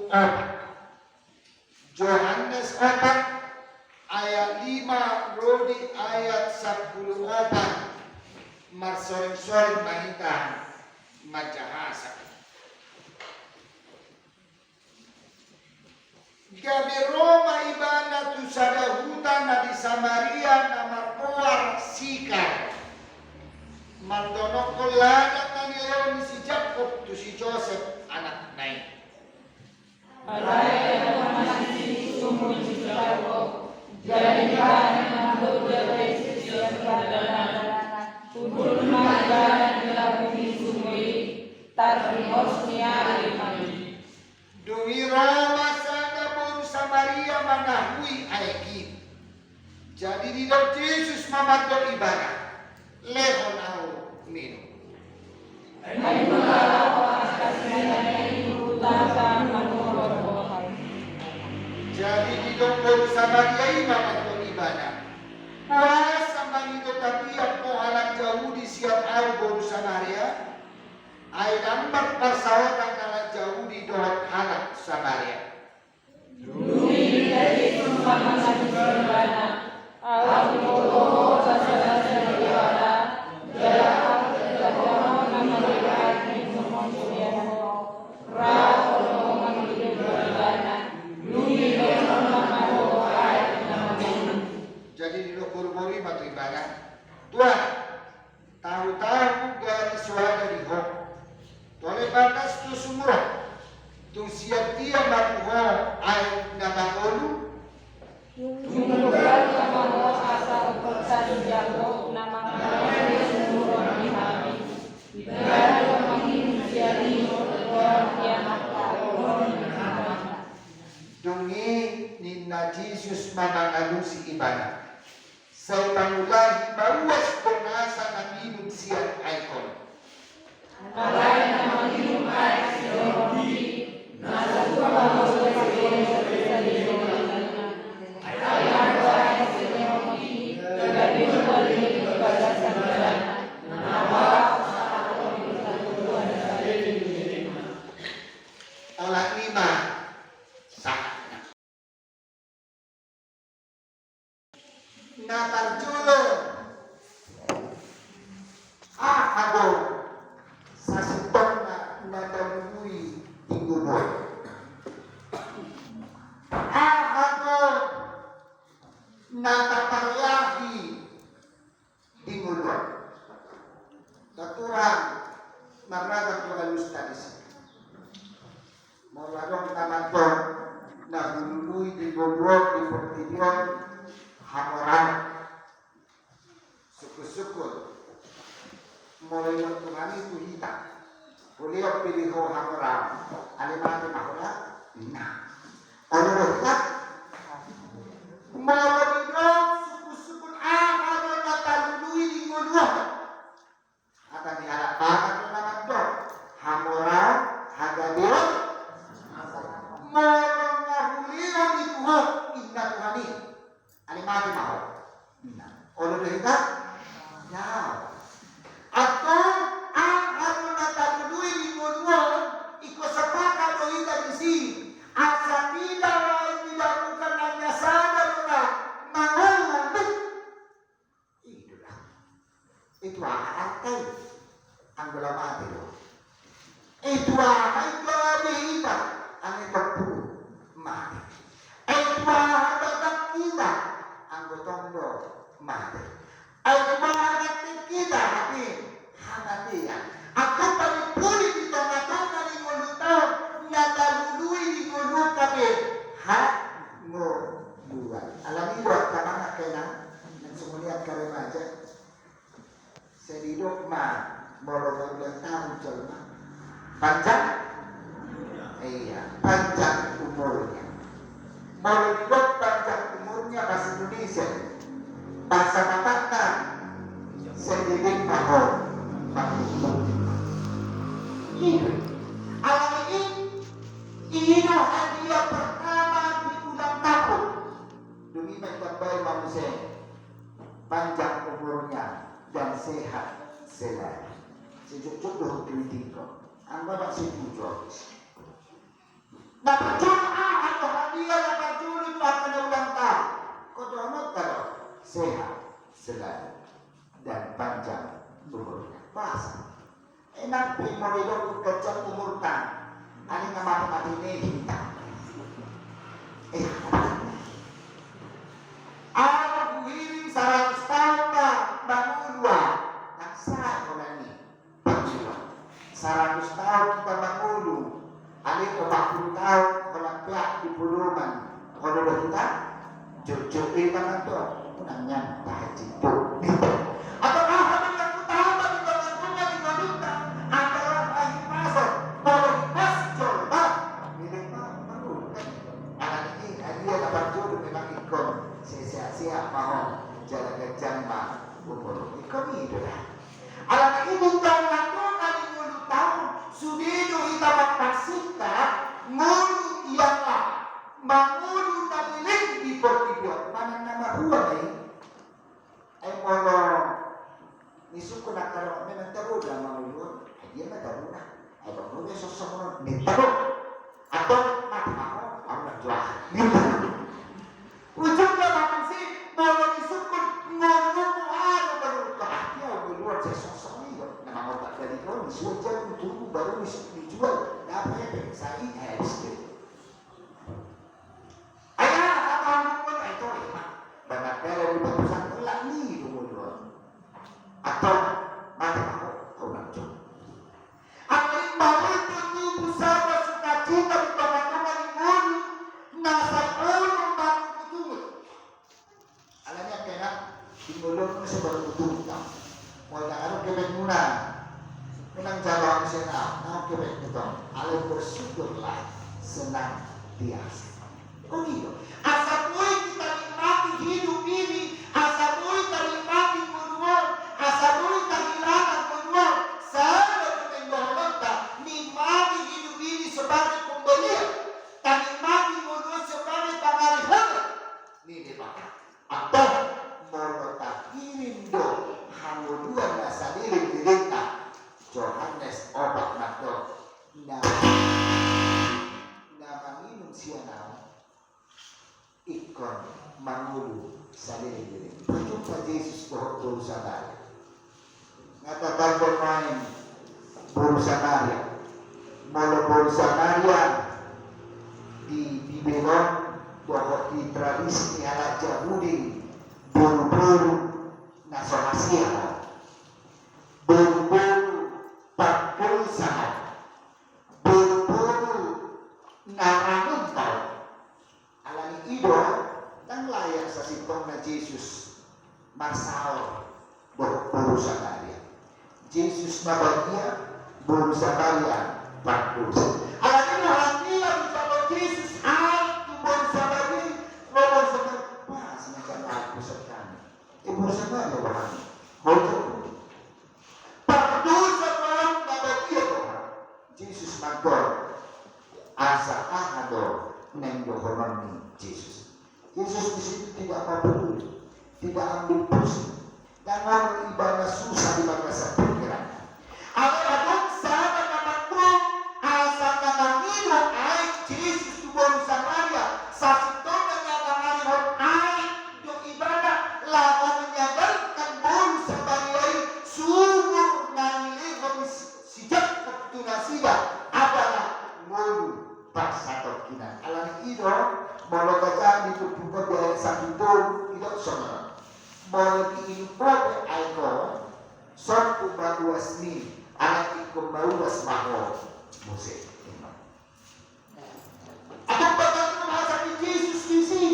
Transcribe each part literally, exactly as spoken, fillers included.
Opat. Johannes opat ayat lima ro di ayat sampulu opat. Marsoring-soring ma hita manjaha asa. Gabe ro ma ibana tu sada huta na di Samaria na margoar Sikar, mandonokkon ladang na nilehon ni si Jakob tu si Josep anakna i. Alai adong ma disi sumur di Jakob, jadi ibana mandok jala isi sian pardalanan, hundul ma ibana di lambung ni sumur i, tardingos ni ari ma i. Dung i ro ma sada boru Samaria manahui aek i. Jadi didok Jesus ma mandok ibana, lehon ahu minum. Ai molo laho angka sisean i tu huta manungkun bohal. Jadi didok boru Samaria i ma mandok ibana, boasa mangido tapian ho halak Jahudi sian ahu boru Samaria? Ai ndang marparsaoran halak Jahudi dohot halak Samaria. Dung i Jesus ma mangalusi ibana, ahu huboto ho basabasa ni Debata, jala ahu jala ho na mangaliat ni songon sian ho, ra ho do mangido ibana, dung i lehon ma ho aek na mangolu. Jadi didok boru-boru i ma tu ibana, Tuhan, tahu-tahu gari soada di ho, tole bagas do sumur on, tung sian dia ma tu ho aek na mangolu? Tung hubahen ma ho asa huhut sasada ho na mangalo sumur on di hami, ibana do manginum sian i dohot ianakkon. Dung i ninna Jesus ma mangalusi ibana, sai mangulahi ma uas do nasa na minum sian aek on. Alai na manginum aek silehonki, na so tua ma uas i, ai anggo aek silehonki, gabe tua do i di bagasan ibana, na laos sahat on tu tua na saleleng ni lelengna. Olat i ma sahatna. Na parjolo, aha do sasintongna na talului di ngolu on? Aha do na taparlahi di ngolu on? Taturang marragam do alusta disi. Molo adong na mandok na hulului di ngolu on di portibi on, hamoraon. Sungkun-sungkun. Molo didok Tuhan i tu hita, hulehon pe di ho hamoraon, alai mate ma ho da? Nah. Olo do hita? Molo didok sungkun-sungkun, aha do na talului di ngolu on? Hata ni halak Batak do na mandok, hamoraon, hagabeon. Molo nga hulehon i tu ho, ninna Tuhan i, alai mate ma ho. Nah, olo do hita? Daong. Antong, aha do na talului di ngolu on? Ingkon sapakat do hita disi. Asa tidak lain tidak bukan hanya sada do na mangolu. I do da. I tu aha arta i? Anggo laho mate do. I tu aha i gabe hita? Anggo tompu mate. I tu aha dagak hita? Anggo tong do mate. I tu aha dagak hita? Hape hamatean. Anggo panimpuli di tonga-tonga ni ngolunta on, na talului di ngolu on hape hangoluan. Alani i do angka amang, angka inang, nang songon i angka remaja. Sai didok ma molo maulang tahun jolma, panjang, iya, panjang umurnya. Molo didok panjang umurnya bahasa Indonesia, bahasa Batakna, sai didok ma ho mangolu. Alani i, i do hadiah pertama di ulang tahun. Dung i ma ditambai ma muse, panjang umurnya dan sehat selalu. Sai jotjot do hutu i tingko. Anggo dang sai bujur. Na parjolo aha do hadiah na parjolo tu angka na ulang tahun? Ingkon dohononta do, sehat selalu dan panjang umurnya. Boasa? Emang pe molo didok ganjang umurta, alai na mate-mate ni hita. Eh, ahu huhirim saratus tahun ma mangolu, ndang sae holan i. Saratus tahun hita mangolu, alai opat pulu tahun holan peak di podoman, olo do hita? Jotjot do hita manang tong, unang nian tahan jippo. Atau aha do na hutamba di tonga-tonga ni ngolunta, adalah hipason, molo hipas jolma, milih ma mangolu, kan? Alani i, hadiah na parjolo memang ingkon sehat-sehat ma ho, jala ganjang ma umur. Ingkon i do da. Alana i di tonga-tonga ni ngolu taon, sude do hita mamparsingkat ngolu i, ala mangolu na leleng di portibi on, manang na marhua ma i. Ai molo ni sungkun angka dongan, memang tabo da mangolu on, ai dia ma tabo na. Ai mangolu on, sosok on, ni tabo. Atau mate ma ho, au na jual. Ujungna ma muse, molo ni sungkun ngolu on, aha do ngolu on? Ah, dia ngolu on, sai sosok i do. Na mangotak dari kau, ni suat jam tubuh baru ni, ni jual. Dapot epek, sai habis dia. Ai aha, apa ngolu on? Ai tore ma. Bana kala di batu sangkela ni do ngolu on. Atau mate ma ho, au na jual. Alai molo tubu sada sukacita di tonga-tonga ni ngolu na sai olo mangutungut. Alani angka na di ngolu on so mangutungut tong. Molo ndang adong kepengmuna, unang jalo hamu sian au, ndang adong kepengmu tong. Alai bersyukurlah, senantiasa. Ingkon i do. Asa boi hita nikmati hidup ini, asa boi tanikmati ngolu on, asa boi tahilala ngolu on, sada do dohononta, nikmati hidup ini sebagai pemberian, tanikmati ngolu on sebagai pangarihonon ni Debata. Antong molo tahirim do hangoluan na saleleng-lelengna, Johannes opat mandok, na, na manginum sian au ingkon mangolu saleleng-leleng. Pajumpa Jesus dohot boru Samaria. Nga tataon nuaeng boru Samaria. Molo boru Samaria di Bibel on dohot di tradisi ni halak Jahudi, boru-boru na so hasea on. Boru-boru pardosa on. Boru-boru na rangon taon. Alani i do, ndang layak sasintongna Jesus marsaor dohot boru Samaria. Jesus ma badia, boru Samaria pardosa. Alani i do hangkila dijalo Jesus aek tu boru Samaria, ro boru Samaria, pas na jalo aek tu sangkami. Eh, boru Samaria do hami. Boru Samaria. Pardosa do ahu na badia do. Jesus mandok, asa aha do naeng dohonon ni Jesus. Jesus di situ tidak peduli, tidak ambil pusing. Ndang adong ibana susah di bagasan pikiran. Alai adong sada na mandok, asa na manginum aek Jesus tu boru Samaria, sasintongna na mangalehon aek do ibana laho menyadarkan boru Samaria i, sumur na nilehon si, si Jakkob tu nasida adalah ngolu parsatongkinan. Alani i do, molo tajaha di turpuk on di ayat sampulu tolu, didok songon on. Molo diinum ho pe aek on, sombu ma uasmi, alai ingkon mauas ma ho muse. Antong bagasan hata ni Jesus disi,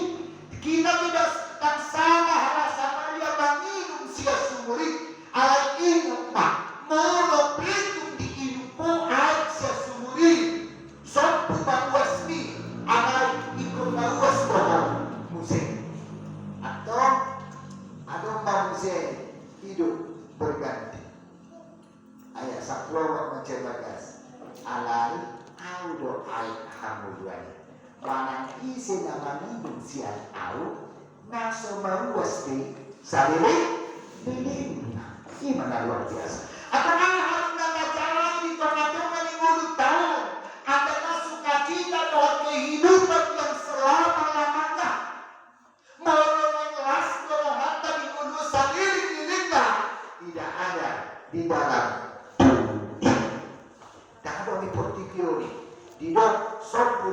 kita tidak, ndang salah halak Samaria manginum sian sumur i, alai ingot ma, molo pe tung diinum ho aek sian sumur i, sombu ma uasmi, alai ingkon mauas do ho muse. Antong adong ma muse hidup berganti. Ayat sampulu opat mansai bagas. Alai ahu do aek hangoluan i. Manang ise na manginum sian ahu, na so mauas be saleleng-lelengna. I ma na luar biasa. Antong aha do na tajalani di tonga-tonga ni ngolunta on? Antong na sukacita dohot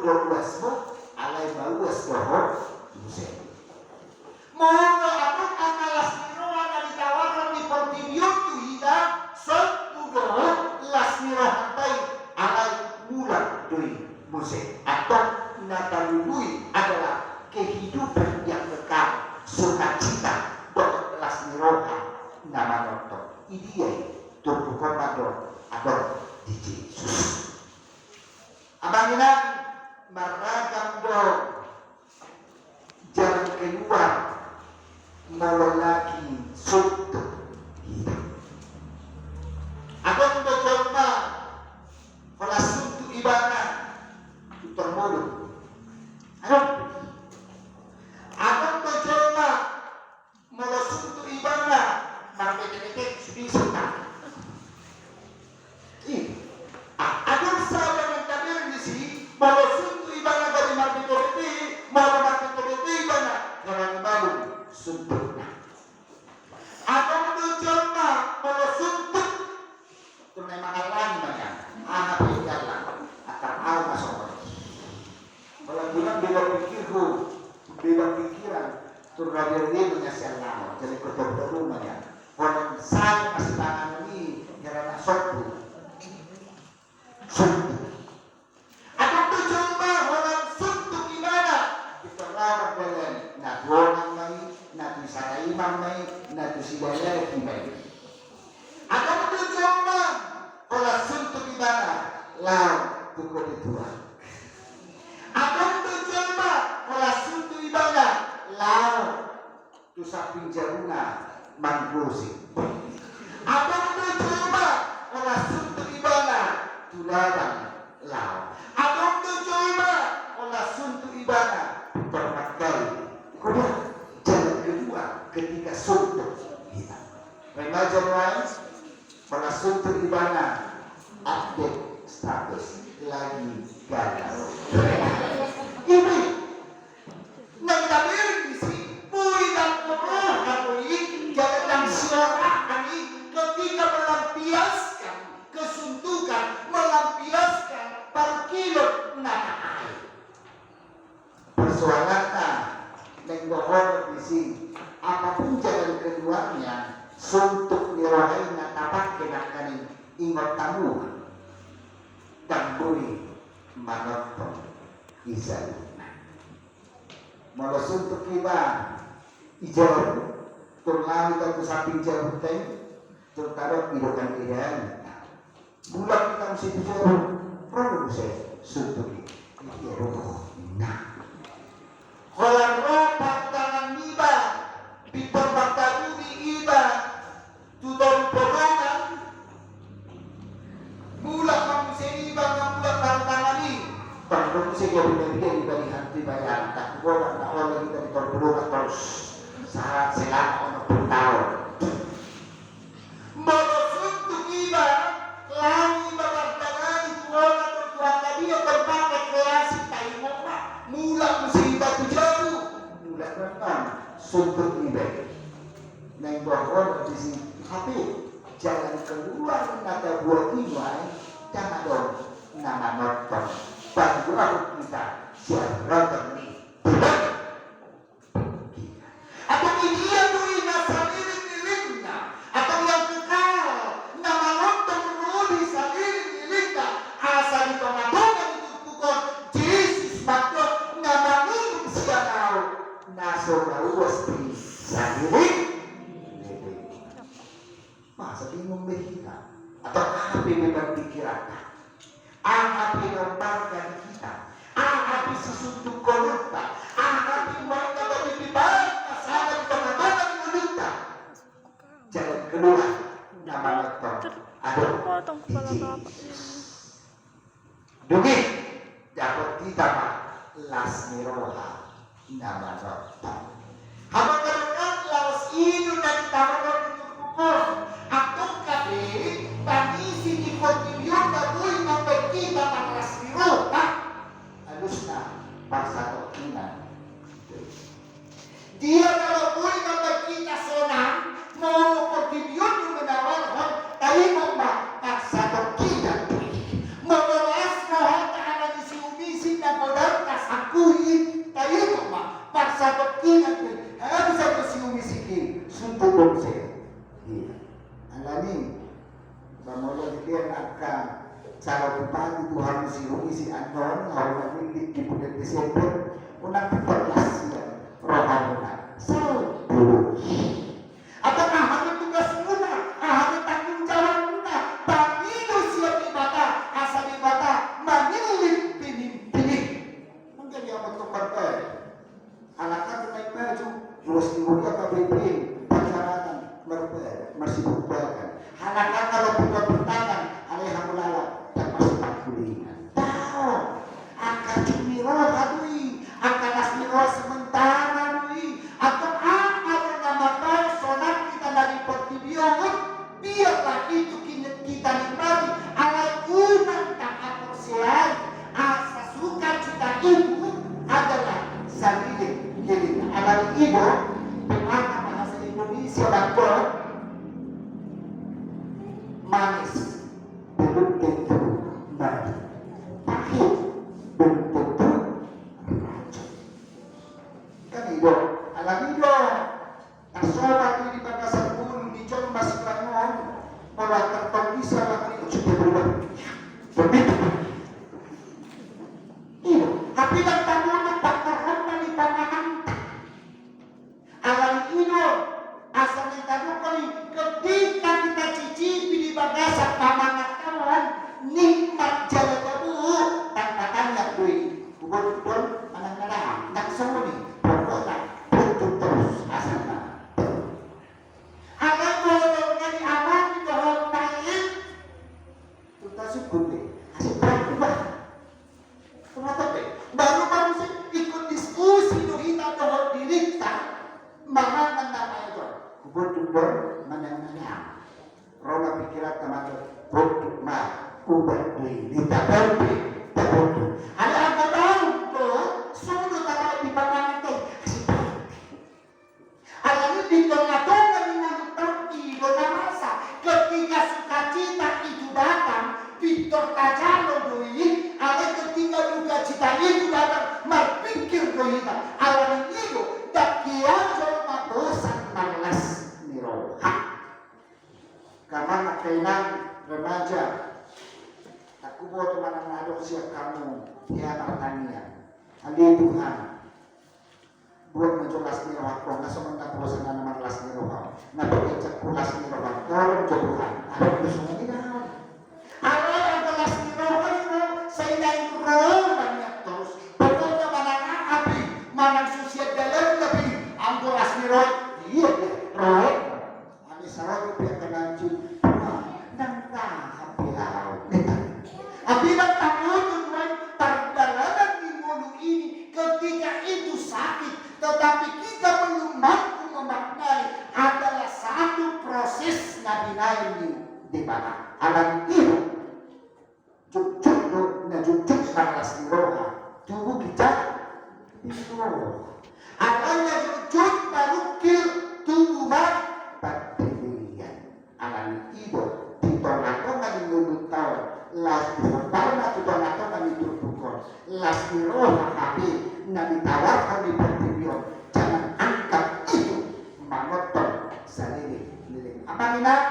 Molo uasmu, alai mauas do ho muse. Molo adong angka las ni roha na ditawarhon ni portibi on tu hita, sombu do las ni rohanta i, alai mulak do i muse. Antong na talului adalah kehidupan yang kekal, sukacita dohot las ni roha na manongtong. Idia i? Turpuk on ma do adong di Jesus. Amang inang, marragam do jalan keluar molo lagi suntuk hita. Adong do jolma molo suntuk ibana, pintor molo. Adong. Adong do jolma molo suntuk ibana, marbete-bete, sude i suntuk. I. Ah, adong sada na tabereng disi, molo suntuk ibana gabe marbete-bete, molo marbete-bete ibana, gabe malum suntukna. Adong do jolma molo suntuk, tung na mangallangi ma nian, aha pe diallang, antar au ma songon i. Molo bilang bebas pikirku, bebas pikiran, tung rabe-rabe ma nian siallangon, jadi kotor-kotor ma nian. Holan sai masipanganon i, hera na sombu. Sombu. Adong do jolma holan suntuk ibana, pintor laho mardalani, na tu onan ma i, na tu sara imam ma i, na tu sibalaki ma i. Adong do jolma holan suntuk ibana laho tu kobe tuak. Adong do jolma holan suntuk ibana laho tu samping jabuna manggosip. Adong do jolma holan suntuk ibana tu ladang laho. Adong do jolma holan suntuk ibana pintor manggali. Holan jalan kedua ketika suntuk hita. Remaja nuaeng, molo suntuk ibana, update status, lagi galau. Ini. Naeng tabereng disi, boi ndang roha do i, jala ndang sioraan i, ketika melampiaskan kesuntukan, melampiaskan parungkilon na tahe. Persoalanna, naeng dohonon disi, apapun jalan keluarnya, suntuk ni roha i na tapake nangkaning ingot hamu. Ndang boi manongtong i saluhutna. Molo suntuk iba i jabu, tung laho iba tu samping jabunta i, tung tadok i do kan idahan. Mulak hita muse tu jabu, ro do muse suntuk i. Ia ro, nah. Holan ro pantangan niba, pintor martabuni iba tu toru potongan. Mulak ma muse iba, nga mulak pantangan i. Tong do muse gabe badia iba di hanta i, bayaran tak boban na olo iba di toru potongan torus. Sahat selama onom pulu taon. Molo suntuk iba, laho iba mardalani tu onan, tu angka dia, tong pake klasik, taingot ma, mulak muse iba tu jabu, mulak ma suntuk iba. Naeng dohonon disi, hape jalan keluar na tabuat i nuaeng, ndang adong na manongtong, paduahon hita sian ragam ni Tuhan. Atau idia do i na saleleng ni lelengna, atau yang kekal, na manongtong ro di saleleng ni lelengna, asa di tonga-tonga ni turpuk on, Jesus mandok na mangihuthon sian ahu, na so mauas di saleleng ni lelengna. Masa bingung be hita? Atau aha pe beban pikiranta? Aha pe na umbarga di hita? Aha pe sisuntukkononta? Aha pe umbarga gabe beban na sada di tonga-tonga ni ngolunta? Jalan keluar na manongtong adong di Jesus. Dung i dapot hita ma las ni roha na manongtong. Hamu angka dongan, laos i do na ditawarhon di turpuk on. Antong gabe pangisi ni portibi on na boi mambahen hita marlas ni roha. Alusna parsatongkinan. Dia na boi mambahen hita sonang, molo portibi on do menawarhon, taringot ma, parsatongkinan do i. Molo las rohanta ala ni si Umisin na godang Ingat, harus satu siu misiki suntuk bonsai. Iya. Alani, bang molo dibiar angka cara bupati Tuhan si Rumi si Anon, lawan ini di bulan Desember, unang diperlasian rohamuna. Salah dulu. Atau aha ni tugasmuna, aha ni tanggung jawabmuna, pangido sian Debata, asa Debata mangiling pinimpining. Menjadi apa tukar baik. Halak na naik baju, bos di mulia K B P, pancaranan, merbadan, masih berbadan. Halak na kalau buka bertangan, alai hamulala, dan masih pangkulingan. Tahu, angka cumi roha dui, angka las ni roha sementara dui, atau angka na mata sonat kita dari portibio, biarlah itu kini kita nikmati, alai unang tahaporsea, asa sukacita itu adalah saleleng leleng. Alani i do, pe mata bahasa Indonesia bakal manis, belum tentu manis. Pahit, belum tentu racun. Kan i do, alani i do. Tarsoba tu di bagasan bulu ni jolma sipangon, molo tartong bisa lagi ucute berubah. Begitu. Iya, tapi dan tamu tu pakarhon ni pamananta. Alani i do, asa ni tadukon i, ketika kita cicipi di bagasan pamananta on, nikmat jala gabu, tanda tanya gue. Kubon don manang na daham, nang songon i, pokokna, butuh terus, asal na. Alai molo na diamati dohot na i, tu tasukut be, asa berubah. Kenapa be? Baru baru si ikut diskusi do hita dohot dirinta, manang na daham. Kubon don manang na daham. Ro ma pikiran ta mato, botuk ma, ubat do i, ditaboto, taboto. Alai anggo tahu do, songon do taboto di pamangan teh, asik. Alani di tonga-tonga ni ngolunta on i do na masa, ketika sukacita itu datang, pintor tajalo do i, alai ketika dukacita itu datang, marpikir do hita. Alani i do, ndang hea jolma bosan marlas ni roha. Angka amang, angka inang, remaja, tung huboto manang na adong sian hamu hea martangiang. Ale Tuhan, buat na jo las ni rohangkon, na songon na bosan na marlas ni roha. Na pengecek ku las ni roha, tolong jo Tuhan. Adong do songon i do. Alai anggo las ni roha i do, sai naeng ro ma nian torus. Pokokna manang aha pe, manang so sian dalanna pe, anggo las ni roha i, iya, iya, ro. Ame saroki pe angka na hansit, Tuhan, ndang tahan be au. Tapi ndang taboto nuaeng pardalanan ni ngolu ini ketika itu sakit, tetapi kita belum mampu memaknai adalah satu proses na binaen ni Debata. Alani i do. Jotjot do na jotjot marlas ni roha, tubu ginjang ni roha. Alai na jotjot marungkil, tubu ma pardenggan. Alani i do, di tonga-tonga ni ngolunta on, laos di hombar ma tu tonga-tonga ni turpuk on, las ni roha hape na ditawarhon di portibi on, jangan anggap itu manonton saleleng-leleng. Amang inang,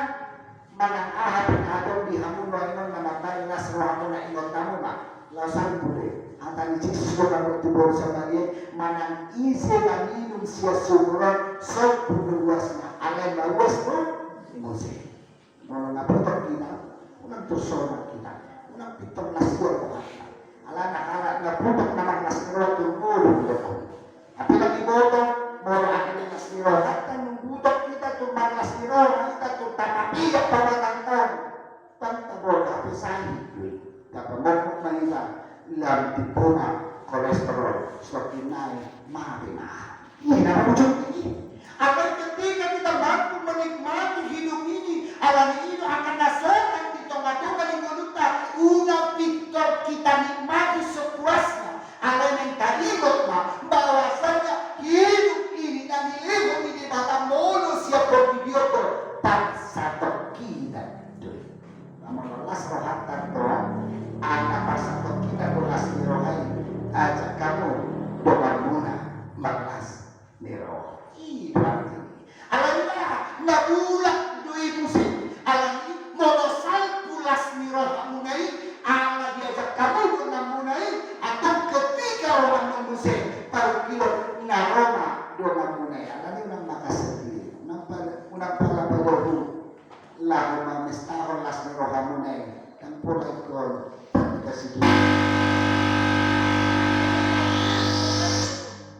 manang aha pe na adong di hamu nuaeng on na mambahen las rohamuna, ingot hamu ma, laos an bule. Hata ni Jesus do, kamu tu boru Samaria, manang ise na minum sian sumur on, sombu do uasna, alai ma uas do muse. Molo na botok hita, unang tusona hita, unang pintor las roha hita. Alana halak na botok na marlas roha tu ngolu do. Tapi lagi botok, molo aha ni las ni roha, tung botok hita tu marlas ni roha, hita tu tangap hita pamatangkon. Tangkap botok, tapi sahit do i. Dapat mokmok ma hita, lam timbona kolesterol, stok inai, mate ma. Iya, nama ujung ini. Alai ketika kita mampu menikmati hidup ini, alani i do angka na sonang di tonga-tonga ni ngolunta, unang pintor kita nikmati sepuasnya. Alai naeng taingot ma bahwasanya hidup ini na nilehon ni Debata molo sian portibi on do parsatongkinan do i. Molo las rohanta do, angka parsatongkinan do las ni roha i, ajak hamu donganmuna marlas. ni roha. I do artina. Alai na, na mulak do i muse. Alani molo salpu las ni rohamuna i, ala diajak hamu donganmuna i, antong ketika rohamu muse, parungkilon na ro ma donganmuna i. Alani unang makasadari, unang pala, unang pala palohu. Laho mamestahon las ni rohamuna i, ndang pola ingkon.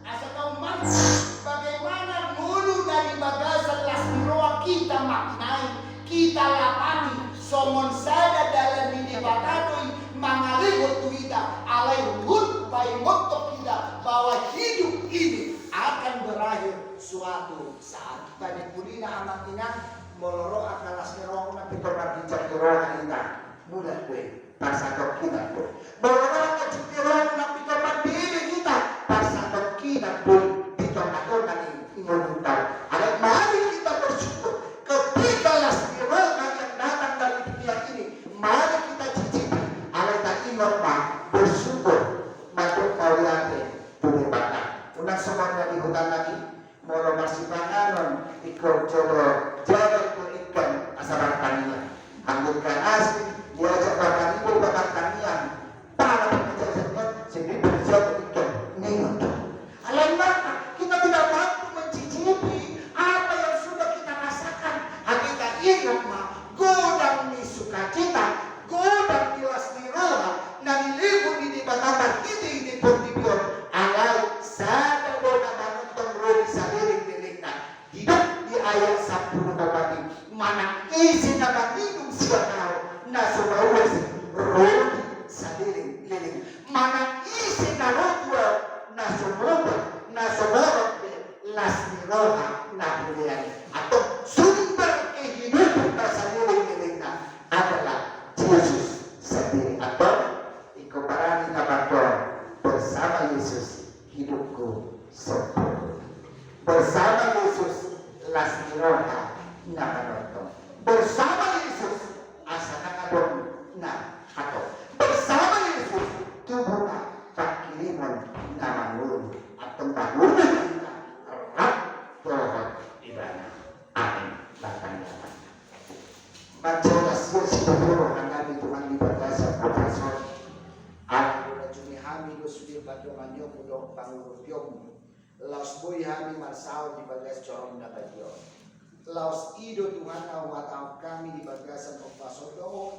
Asa tau mantap, bagaimana ngolu na di bagasan las ni roha kita maknai, kita lapati, songon sada dalan ni Debata do i mangalehon tu hita, alai huhut paingothon hita bahwa hidup ini akan berakhir suatu saat. Panimpulina amang inang, molo ro angka las ni roha unang pitor marginjang ni roha hita, mulak do i, parsatongkinan do i. Molo ro angka jut ni roha unang pitor marbebe hita, parsatongkinan do i di tongatonga ni ngolunta. Alai mari kita bersyukur ketika las ni roha yang datang dari dunia ini, mari kita cicipi, alai taingot ma, bersyukur, mandok mauliate tu Debata. Unang songon na di huta nami, molo marsipanganon ingkon jolo jaga ingkon ikan asa martangiang. Anggo ikan asin diajak martangiang, martangiang. Pala pengajaran sendiri berjaga ikan ningon. Alai maka kita tidak mampu mencicipi apa yang sudah kita rasakan. Hati kita ingat ma, godang ni sukacita, godang ni las ni roha na nilehon ni Debata marhite i di portibi on, alai sada do na manongtong ro di saleleng-lelengna. Didok di ayat sampulu opat i, manang ise na manginum sian ahu, na so mauas i, ro di saleleng-leleng. Manang ise na ro tu ahu, na so mopat, na so morot be las ni roha na hulean i. Antong sumber kehidupan na saleleng-lelengna adalah Jesus sendiri. Antong ingkon barani na mandok, bersama Yesus hidupku sempurna. Bersama Yesus las ni roha na manongtong. Bersama Yesus asa nang adong na hatop. Bersama Yesus tubu ma pangkirimon na mangolu. Antong mangolu hita rap dohot Ibana. Amin. Martangiang ma hita. Manjalo las ni roha nami Tuhan di bagasan podcast on. Ala na jumolo hami do sude pandonganion dohot pangurupion, laos boi hami marsaor di bagas joro na badia on. Laos i do Tuhan na huhatahon hami di bagasan podcast on dohot